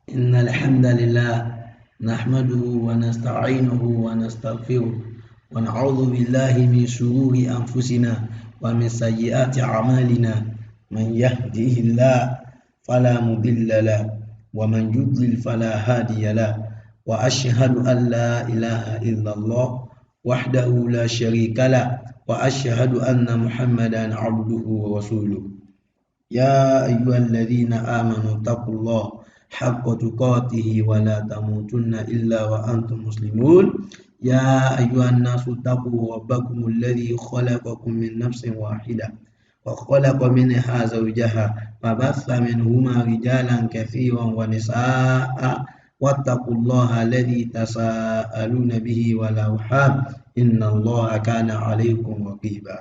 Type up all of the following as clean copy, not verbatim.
إن الحمد لله نحمده ونستعينه ونستغفره ونعوذ بالله من شرور أنفسنا ومن سيئات أعمالنا. من يهده الله فلا مضل له ومن يضلل فلا هادي له، وأشهد أن لا إله إلا الله وحده لا شريك له، وأشهد أن محمدا عبده ورسوله. يا أيها الذين آمنوا اتقوا الله حق تقاته ولا تموتن إلا وأنتم مسلمون. يا أيها الناس اتقوا ربكم الذي خلقكم من نفس واحدة وخلق منها زوجها وبث منهما رجالا كثيرا ونساء، واتقوا الله الذي تساءلون به والأرحام إن الله كان عليكم رقيبا.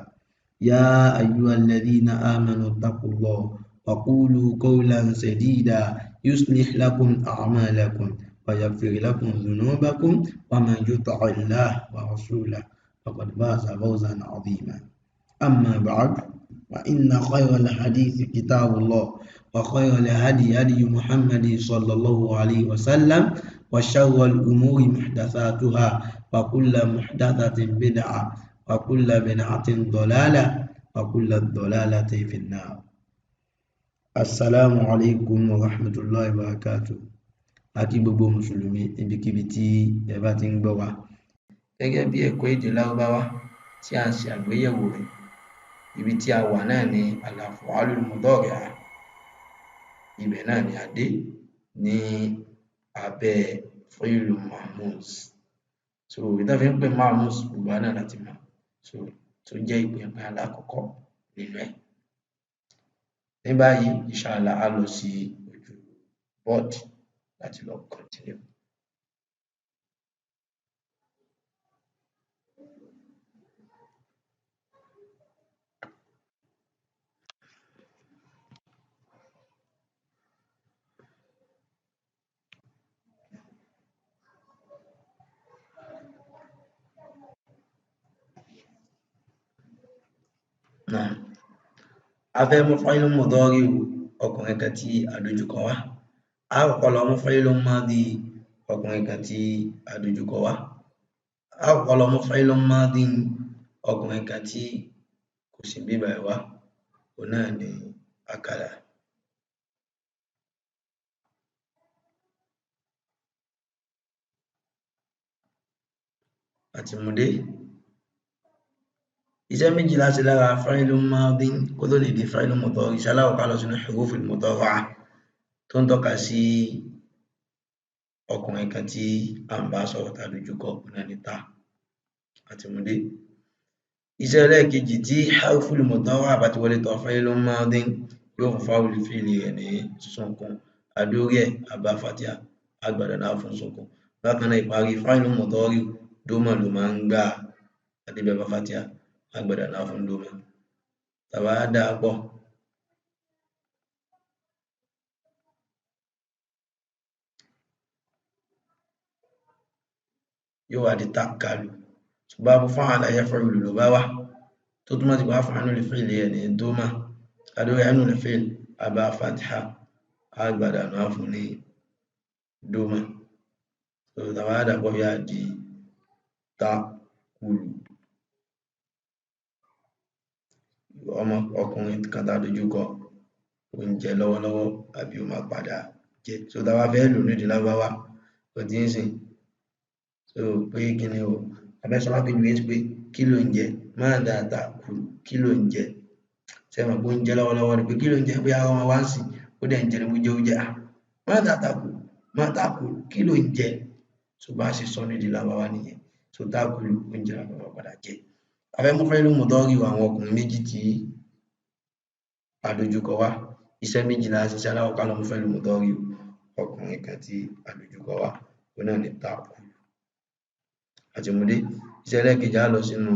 يا أيها الذين آمنوا اتقوا الله وقولوا قولا سديدا يصلح لكم أعمالكم ويغفر لكم ذنوبكم، ومن يطع الله ورسوله فقد فاز فوزا عظيما. أما بعد، فإن خير الحديث كتاب الله، وخير الهدي هدي محمد صلى الله عليه وسلم، وشر الأمور محدثاتها، وكل محدثة بدعة، وكل بدعة ضلالة، وكل الضلالة في النار. Assalamu alaikum wa rahmatullahi wa barakatuh. A kí gbogbo Mùsùlùmí ibikíbi tí ẹ bá ti ń gbọ́ wa. Gẹ́gẹ́ bí ẹ̀kọ́ èdè Lárúbáwá tí a ń ṣe àgbéyẹ̀wò rẹ̀, ibi tí a wà náà ni al-af'alul mudari'a. Ibẹ̀ náà ni a dé ní abẹ́ fi'lu mahmuz. So, ìtàn fi ń pè mahmuz gbogbo wa náà láti mọ̀. So, tó jẹ́ ìpín alákọ̀ọ́kọ́ nínú ẹ̀. Ní báyìí, inshallah, a lọ sí ojú bọ́ọ̀dì láti lọ continue. Náà, a fẹ́ mú fi'lu mudari'u ọkùnrin kan tí a dojúkọ wá. A kọ́kọ́ lọ mú fi'lu madi ọkùnrin kan tí a dojúkọ wá. A kọ́kọ́ lọ mú fi'lu madi ọkùnrin kan tí kò sí bíbá ẹ̀ wá. Òun náà ni akala. Àti mùdé. Iṣẹ́ méjì láti lára fi'lu madi kó tó lè di fi'lu mudari. Iṣẹ́ aláwọ̀ ká lọ sínú huruful mudara'a tó ń tọ́ka sí ọkùnrin kan tí à ń bá sọ̀rọ̀ tá dojúkọ, òun náà ni ta. Àti mùdé. Iṣẹ́ ẹlẹ́ẹ̀kejì tí harful mudara'a bá ti wọlé tọ̀ fi'lu madi yóò fún fáwọlì fíìlì rẹ̀ ní sunkún. Adórí ẹ̀ àbá fatia àgbàdo náà fún sunkún. Bákan náà ìparí fi'lu mudari dómà ló máa ń gbà àdébẹ̀ bá fatia agbada náà fún dómà. Tàbá dáa pọ̀. Yóò wá di tákàlù. Ṣùgbọ́n bá fa'ala yaf'ulu ló bá wá. Tó túmọ̀ sí pé àfààní lè fìlì ẹ̀ ní dómà. Adórí ẹnu lè fìlì àbá fatiha agbada náà fún ní dómà. Tàbá dáa pọ̀ yóò di tákùlù. Ọmọ ọkùnrin kan tá dojúkọ oúnjẹ lọ́wọ́lọ́wọ́ àbí ó máa padà jẹ. So tá a bá fẹ́ lò ní èdè Lárúbáwá, ó ti ń sìn. So pé kí ni o? Abẹ́sọ̀ lápèjúwe sí pé kí ló ń jẹ? Máa dà tà kù kí ló ń jẹ? Ṣé ẹ mọ̀ pé oúnjẹ lọ́wọ́lọ́wọ́ ni pé kí ló ń jẹ? Bóyá ọmọ wa ń sìn, ó dẹ̀ ń jẹ ní bójá ó jẹ. Máa dà tà kù, máa tà kù, kí ló ń jẹ? So bá a ṣe sọ ní èdè Lárúbáwá nìyẹn. So tá kù oúnjẹ làbàbà padà jẹ. A fẹ́ mú fi'lu mudari àwọn ọkùnrin méjì tí a dojúkọ wá. Iṣẹ́ méjì la ṣiṣẹ́ aláwọ̀ ká lọ mú fi'lu mudari ọkùnrin kan tí a dojúkọ wá. Òun náà ni ta'kulu. Àti mùdé. Iṣẹ́ ẹlẹ́ẹ̀kejì á lọ sínú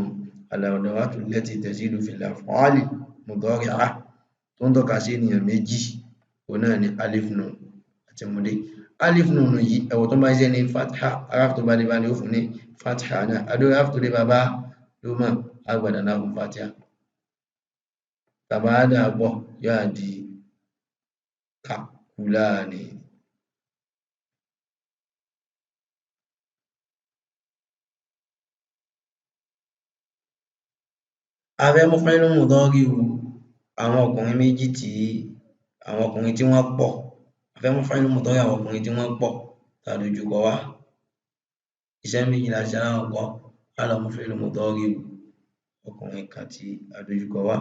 al-adawatu allati tazidu fil af'ali mudari'a tó ń tọ́ka sí ènìyàn méjì. Òun náà ni alif nun. Àti mùdé. Alif nun yìí ẹ̀wọ̀ tó bá jẹ́ ní fatha. Araf tó bá dé bá ní ó fún ní fatha náà. Adó araf tó dé bá bá dómà agbada náà fún fatia. Tàbá dà pọ̀ yóò di takulani. A fẹ́ mú fi'lu mudari'u àwọn ọkùnrin méjì tí àwọn ọkùnrin tí wọ́n pọ̀. A fẹ́ mú fi'lu mudari'u àwọn ọkùnrin tí wọ́n pọ̀ tá a dojúkọ wá. Iṣẹ́ méjì la ṣe alákọ̀ọ́kọ́, á lọ mú fi'lu mudari'u ọkùnrin kan tí a dojúkọ wá,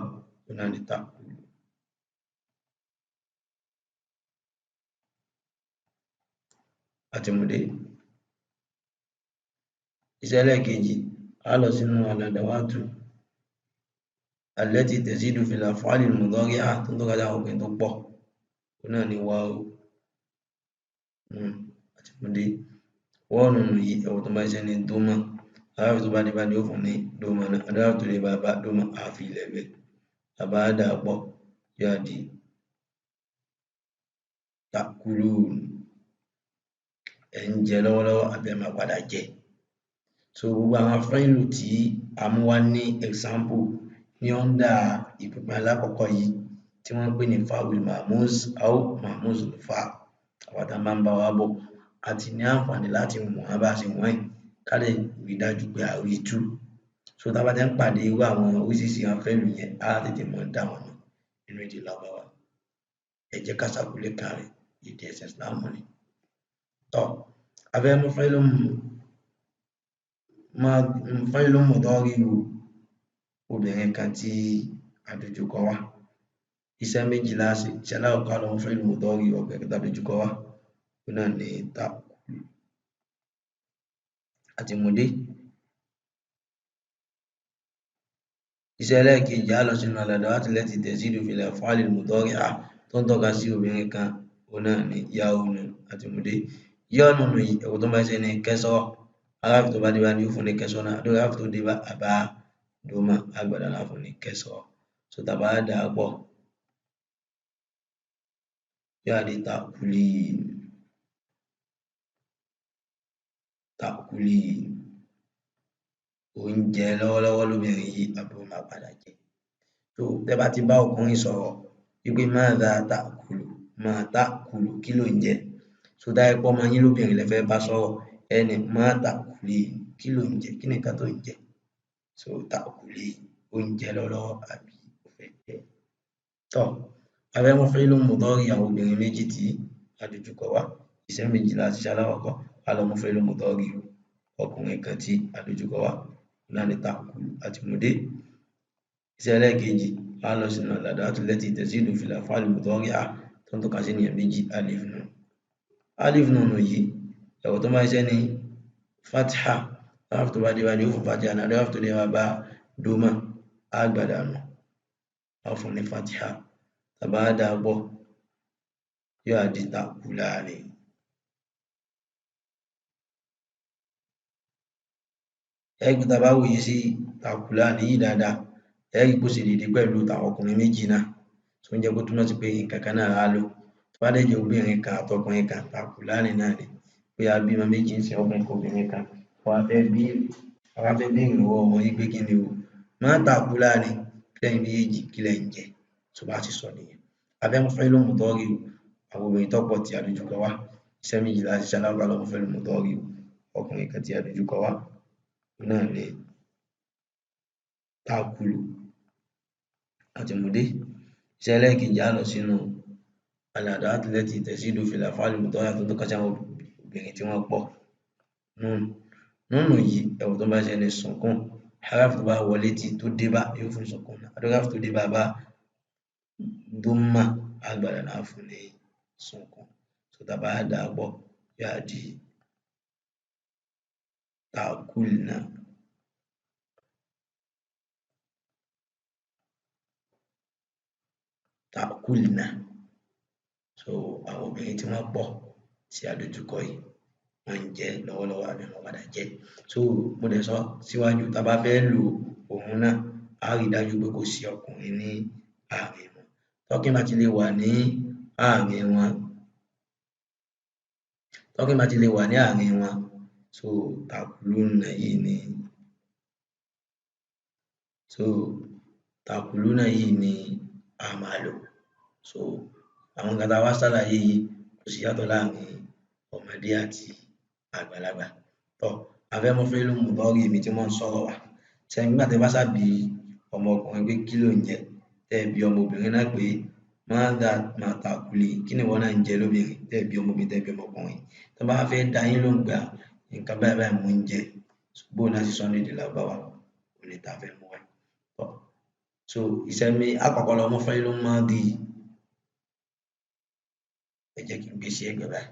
òun náà ni ta'kulu. Àti mú dé. Iṣẹ́ ẹlẹ́ẹ̀kejì, á lọ sínú al-adawatu allati tazidu fil af'ali al-mudari'a tó ń tọ́ka sí àwọn ọkùnrin tó pọ̀, òun náà ni waw nun. Àti mú dé. Waw nùnù yìí, ẹ̀wọ̀ tó bá ṣiṣẹ́ ní dómà, aráàfin tó bá dé bá ní ó fún ní dómà náà, aráàfin tó dé bá bá dómà á fi ilẹ̀ bẹ́ẹ̀. Tàbá dà á pọ̀, yóò di ta'kulun. Ẹ̀ ń jẹ lọ́wọ́lọ́wọ́ àbí ẹ máa padà jẹ. So gbogbo àwọn fíìlù tí a mú wá ní example ní under ìpínpín alákọ̀ọ́kọ́ yìí tí wọ́n ń pè ní fa'ul mahmuz aw mahmuz fa, àwọn tá a máa ń bá wa bọ̀, a ti ní àǹfààní láti wọ̀n bá a ṣe wọ̀n yìí ká lè rí dájú pé a rí tú. So tá a bá ti ń pàdé irú àwọn oríṣiríṣi àwọn fíìlù yẹn, á tètè mọ̀ dá wọn mọ̀ nínú èdè Lárúbáwá. Ẹ jẹ́ ká ṣàkólé kan rẹ̀, èdè ẹ̀sìn Ìsìlámù ni. Tọ́, a fẹ́ mú fi'lu mudari'u obìnrin kan tí a dojúkọ wá. Iṣẹ́ méjì la ṣe. Iṣẹ́ alákọ̀ọ́kọ́, á lọ mú fi'lu mudari'u obìnrin kan tá a dojúkọ wá, òun náà ni ta'kulu. Àti mú dé. Iṣẹ́ ẹlẹ́ẹ̀kejì, á lọ sínú al-adawatu allati tazidu fil af'ali al-mudari'a tó ń tọ́ka sí obìnrin kan, òun náà ni yá'u nun. Àti mú dé. Yá'u nùnù yìí, ẹ̀wọ̀ tó bá ṣiṣẹ́ ní kasra, aráàfin tó bá dé bá ní ó fún ní kasra náà, aráàfin tó dé bá àbá dómà, á gbàdá náà fún ní kasra. So tá a bá dà á pọ̀, yóò di ta'kulin. Ta'kulin. Oúnjẹ lọ́wọ́lọ́wọ́ lóbìnrin yìí àbí ó máa padà jẹ. So tẹ́ bá ti bá ọkùnrin sọ̀rọ̀ wípé madha ta'kulu, ma ta'kulu, kí lò ń jẹ? So tá ẹ pé ọmọ yín lóbìnrin lẹ fẹ́ bá sọ̀rọ̀, ẹ ní ma ta'kulin, kí lò ń jẹ? Kí ni nǹkan tó ń jẹ? So ta'kulin, oúnjẹ lọ́wọ́lọ́wọ́ àbí ó fẹ́ jẹ. Tọ́, a fẹ́ mú fi'lu mudari àwọn obìnrin méjì tí a dojúkọ wá. Iṣẹ́ méjì la ṣe alákọ̀ọ́kọ́, á lọ mú fi'lu mudari ọkùnrin kan tí a dojúkọ wá, òun náà ni ta'kulu. Àti mú dé. Iṣẹ́ ẹlẹ́ẹ̀kejì, á lọ sínú al-adawatu allati tazidu fil af'ali al-mudari'a tó ń tọ́ka sí ènìyàn méjì, alif nun. Alif nun yìí, ẹ̀wọ̀ tó bá ṣiṣẹ́ ní fatha, aráàfin tó bá dé bá ní ó fún fatha náà, aráàfin tó dé bá bá dómà, á gbàdá nù, á fún ní fatha. Tá a bá dà á pọ̀, yóò di ta'kulani. Ẹ rí pé tá a bá wòye sí ta'kulani yìí dáadáa, ẹ rí pé ó ṣe déédéé pẹ̀lú tàwọn ọkùnrin méjì náà. So ń jẹ́ kó túmọ̀ sí pé nǹkan kan náà la lò. Tó bá dẹ̀ jẹ́ obìnrin kan àtọkùnrin kan, ta'kulani náà ni. Bóyá a bímọ méjì ń sìn, ọkùnrin kan obìnrin kan, wá fẹ́ bí, wá fẹ́ béèrè lọ́wọ́ wọn wípé kí ni o, ma ta'kulani, kí lẹ̀yin méjèèjì, kí lẹ̀ ń jẹ? So bá ṣe sọ nìyẹn. A fẹ́ mú fi'lu mudari'u àwọn obìnrin tó pọ̀ tí a dojúkọ wá. Iṣẹ́ méjì la ṣe alákọ̀ọ́kọ́, á lọ mú fi'lu mudari'u ọkùnrin kan tí a dojúkọ wá, òun náà ni ta'kulu. Àti mú dé. Iṣẹ́ ẹlẹ́ẹ̀kejì, á lọ sínú al-adawatu allati tazidu fil af'ali al-mudari'a tó ń tọ́ka sí àwọn obìnrin tí wọ́n pọ̀. Nun. Núnù yìí, ẹ̀wọ̀ tó bá ṣe ní sukun, aráàfin tó bá wọlé tí tó dé bá yóò fún sukun náà, aráàfin tó dé bá bá dómà, á gbàdá náà fún ní sukun. So tá a bá dà á pọ̀, yóò di ta'kulna. Ta'kulna. So àwọn obìnrin tí wọ́n pọ̀ tí a dojúkọ yìí, wọ́n ń jẹ lọ́wọ́lọ́wọ́ àbí wọ́n padà jẹ. So mo dẹ̀ sọ síwájú, tá a bá fẹ́ lo òun náà, á rí dájú pé kò sí ọkùnrin ní àárín wọn. Tọ́kùnrin bá ti lè wà ní àárín wọn, tọ́kùnrin bá ti lè wà ní àárín wọn, so ta'kuluna yìí ni, so ta'kuluna yìí ni a máa lò. So àwọn nǹkan tá a wá ṣàlàyé yìí kò sí yàtọ̀ láàrin ọmọdé àti àgbàlagbà. Tọ́, a fẹ́ mú fi'lu mudari èmi tí mò ń sọ̀rọ̀ wá. Ṣé nígbà tí ẹ bá ṣàbí Ọmọkùnrin pé kí ló ń jẹ, tẹ́ ẹ bi ọmọbìnrin náà pé máadà máa tàkùlì, kí ni ìwọ náà ń jẹ lóbìnrin, tẹ́ ẹ bi ọmọbìnrin, tẹ́ ẹ bi ọmọkùnrin. Tó bá fẹ́ dá yín lóhùn pé nǹkan báyìí báyìí mò ń jẹ, bóun náà sì sọ ní èdè Lárúbáwá, òun ni tá a fẹ́ mú wá. So iṣẹ́ mi àkọ́kọ́ lọ mú fẹ́ ló máa di, ẹ jẹ́ kí n gbé sí ẹgbẹ́ báyìí,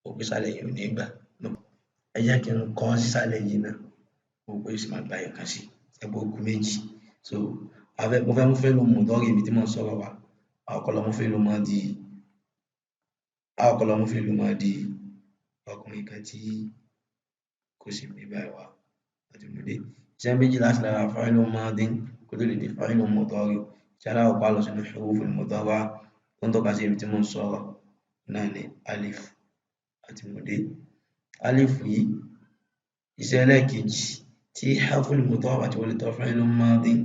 mo gbé sálẹ̀ yìí ò ní gbà, ẹ jẹ́ kí n kọ́ sísàlẹ̀ yìí náà, mo gbé sì máa gba ẹ̀kan sí ẹgbẹ́ ogun méjì. So mo fẹ́ mú fẹ́ ló mú dọ́rí ibi tí mo ń sọ̀rọ̀ wa, àkọ́kọ́ lọ mú fẹ́ ló máa di, àkọ́kọ́ lọ mú fẹ́ ló máa di ọkùnrin kan tí kò sì ní báyìí wá àti mú dé. Iṣẹ́ méjì láti lára fẹ́ ló máa dín kó tó lè di fẹ́ ló mú dọ́rí. Iṣẹ́ aláwọ̀ pa lọ sínú huruful mudara tó ń tọ́ka sí ibi tí mo ń sọ̀rọ̀ náà ní alif àti mú dé. Alif yìí, iṣẹ́ ẹlẹ́ẹ̀kejì tí harful mudara àti wọlé tọ́ fẹ́ ló máa dín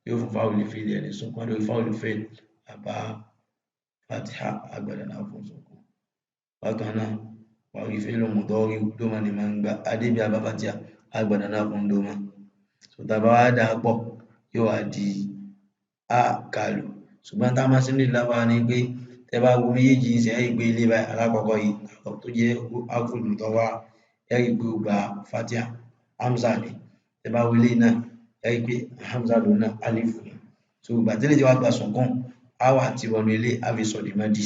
yóò fún fáwọn olùfẹ́ ẹni sunkún lórí fáwọn olùfẹ́ àbá fatiha agbada náà fún sunkún. Bákan náà wàá fẹ́ ló mú dọ́rí dóma ni máa ń gba adébí àbá fatiha agbada náà fún dóma. So tàbá wá dà pọ̀ yóò wá di a kàlù. Ṣùgbọ́n tá a máa ṣe ní ìlàbà ni pé tẹ́ bá wo méjèèjì ń ṣe ẹ́ gbé ilé báyìí alákọ̀ọ́kọ́ yìí tó jẹ́ harful mudara ẹ́ rí pé ó gba fatiha hamza ni. Tẹ́ bá wo ilé náà ẹ́ rí pé hamza lòun náà alif ni. So ìgbà tí lè jẹ́ wá gba sunkún á wà tí wọnú ilé á fi sọ̀dí mọ́ di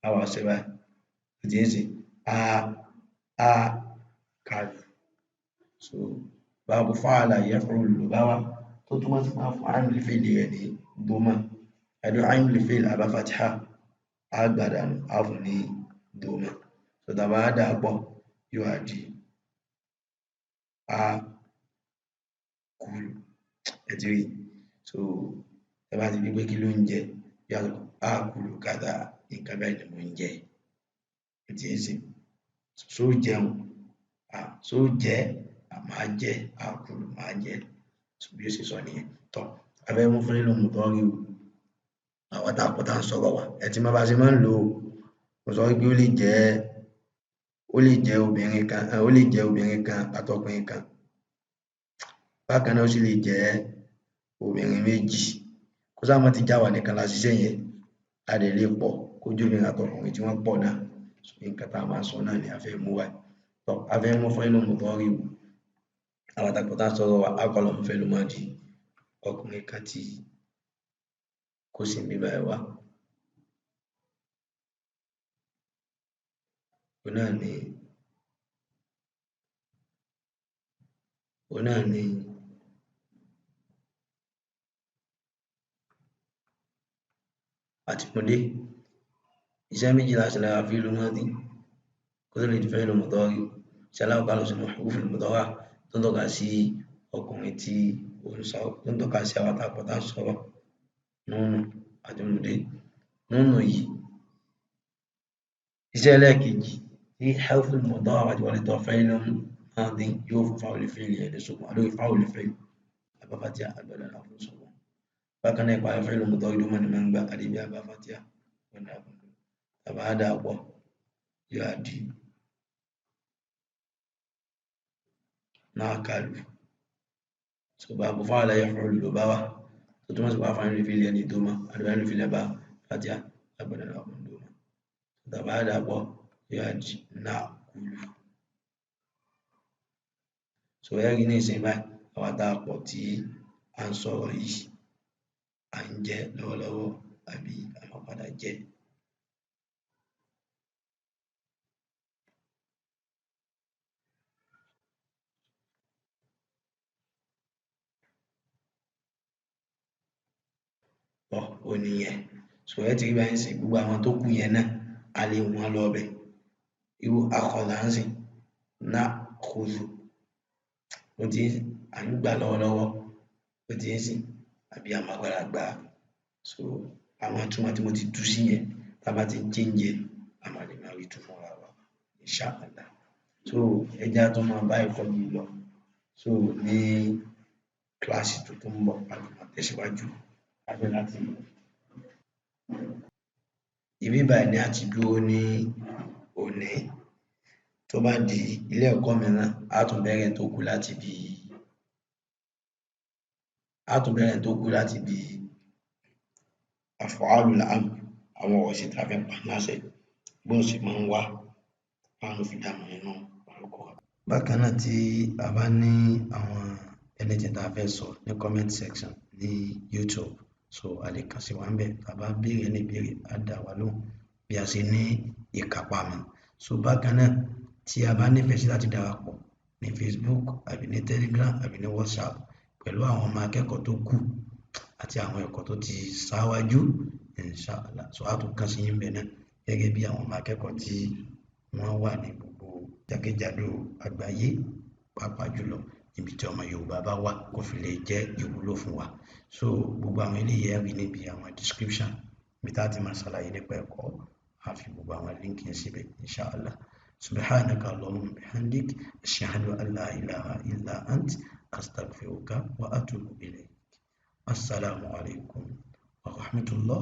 á wà ṣe báyìí. Ó ti ń sìn a a kàlù. So báàbù fa'ala yaf'ulu ló bá wá tó túmọ̀ sí pé fún àìmù fèlè rẹ̀ ní dómà. Ẹ̀dùn àìmù fèlè àbá fatiha á gbàdánù á fún ní dómà. So tàbá á dà pọ̀ yóò wá di a kúlù. Ẹ ti rí. So ẹ bá ti bí pé kí ló ń jẹ, yóò wá a kúlù kàdà nǹkan báyìí ni mò ń jẹ. Ó ti ń sìn. So jẹun, so jẹ, màá jẹ, a kúlù màá jẹ. So bí ó ṣe sọ nìyẹn. Tọ́ a fẹ́ mú fún lílo mùtọ́rí o. Àwọn tá a pọ̀ tá ń sọ̀rọ̀ wa. Ẹ ti máa bá ṣe máa ń lò ó. Mo sọ wípé ó lè jẹ́ obìnrin kan, ó lè jẹ́ obìnrin kan àtọkùnrin kan. Bákan náà ó sì lè jẹ́ obìnrin méjì. Kó sáà má ti já wa nìkan la ṣiṣẹ́ yẹn. A dẹ̀ lè pọ̀ kó jẹ́ obìnrin àtọkùnrin tí wọ́n pọ̀ náà. So nǹkan tá a máa sọ náà ni a fẹ́ mú wá. Tọ́ a fẹ́ mú fún lílo mùtọ́rí o. Àwọn tá a pọ̀ tá ń sọ̀rọ̀ wa, a kọ́ lọ mú fẹ́ ló máa di ọkùnrin kan tí kò sì ní báyìí wá. Òun náà ni, òun náà ni àtìmọ́lé. Iṣẹ́ méjì láti lára fíìlù mọ́dí kó tó lè di fẹ́ẹ̀lù mudari. Iṣẹ́ alákọ̀ọ́kọ́ lọ sínú huruful mudara tó ń tọ́ka sí ọkùnrin tí ó ń sọ, tó ń tọ́ka sí àwọn tá a pọ̀ tá ń sọ̀rọ̀. Núnù àtìmọ́lé. Núnù yìí, iṣẹ́ ẹlẹ́ẹ̀kejì tí harful mudara àti wọlé tọ́ fẹ́ẹ̀lù mọ́dí yóò fún fáwọn olùfẹ́ ẹni sunkún lórí fáwọn olùfẹ́ àbá fatiha agbada náà fún sunkún. Bákan náà ìparí fẹ́ẹ̀lù mudari dómà ni máa ń gba àdébí àbá fatiha ọ̀nà àbùkù. Tàbá dà pọ̀ yóò wá di náà kàlù. So báàbù fa'ala yaf'ulu ló bá wá tó túmọ̀ sí pé àfààní olùfẹ́ ẹni dómà àdébí olùfẹ́ àbá fatiha agbada náà fún dómà. Tàbá dà pọ̀ yóò wá di náà kúlù. So ẹ rí ní ìsìn báyìí àwa tá a pọ̀ tí à ń sọ̀rọ̀ yìí à ń jẹ lọ́wọ́lọ́wọ́ àbí a máa padà jẹ. Tọ́ ò nìyẹn. So ẹ ti rí báyìí sìn gbogbo àwọn tó kù yẹn náà a lè wọ́n lọ bẹ̀. Irú akọ̀là ń sìn náà kúlù. Ó ti à ń gbà lọ́wọ́lọ́wọ́, ó ti ń sìn àbí a máa padà gbà. So àwọn ìtumọ̀ tí mo ti tú sí yẹn tá a bá ti ń change ẹ̀, a máa lè máa rí tú fúnra wa. Insha Allah. So ẹ jẹ́ á tún máa bá ẹ̀kọ́ yìí lọ. So ní kíláàsì tó tún ń bọ̀ a lè máa tẹ̀síwájú. A fẹ́ láti ibi báyìí ni a ti dúró ní òní. Tó bá di ilé ẹ̀kọ́ mìíràn, a tún bẹ̀rẹ̀ tó kù láti bí A tún bẹ̀rẹ̀ tó kù láti bí af'alul amr, àwọn ọ̀rọ̀ sí tá a fẹ́ pa láṣẹ, bó ń sì máa ń wá báwọn fi dààmú nínú Al-Qur'an. Bákan náà, tí a bá ní àwọn anything tá a fẹ́ sọ ní comment section ní YouTube, so a lè kàn sí wa ń bẹ̀. Tá a bá béèrè ní ìbéèrè, á dá wa lóhùn bí a ṣe ní ìkápá mọ́. So bákan náà, tí a bá nífẹ̀ẹ́ sí láti darapọ̀ ní Facebook àbí ní Telegram àbí ní WhatsApp pẹ̀lú àwọn ọmọ akẹ́kọ̀ọ́ tó kù àti àwọn ẹ̀kọ́ tó ti ṣáwájú, inshallah, so a tún kàn sí yín bẹ̀ náà gẹ́gẹ́ bí àwọn ọmọ akẹ́kọ̀ọ́ tí wọ́n wà ní gbogbo jákèjádò àgbáyé, pàápàá jùlọ níbi tí ọmọ Yorùbá bá wà, kó fi lè jẹ́ ìwúlò fún wa. So gbogbo àwọn eléyìí ẹ rí níbi àwọn description ibi tá a ti máa ṣàlàyé nípa ẹ̀kọ́, a fi gbogbo àwọn link yẹn síbẹ̀, inshallah. Subhanaka allahumma bihamdik, ashhadu an la ilaha illa ant, astaghfiruka wa atubu ilayk. Assalamu alaikum wa rahmatullah.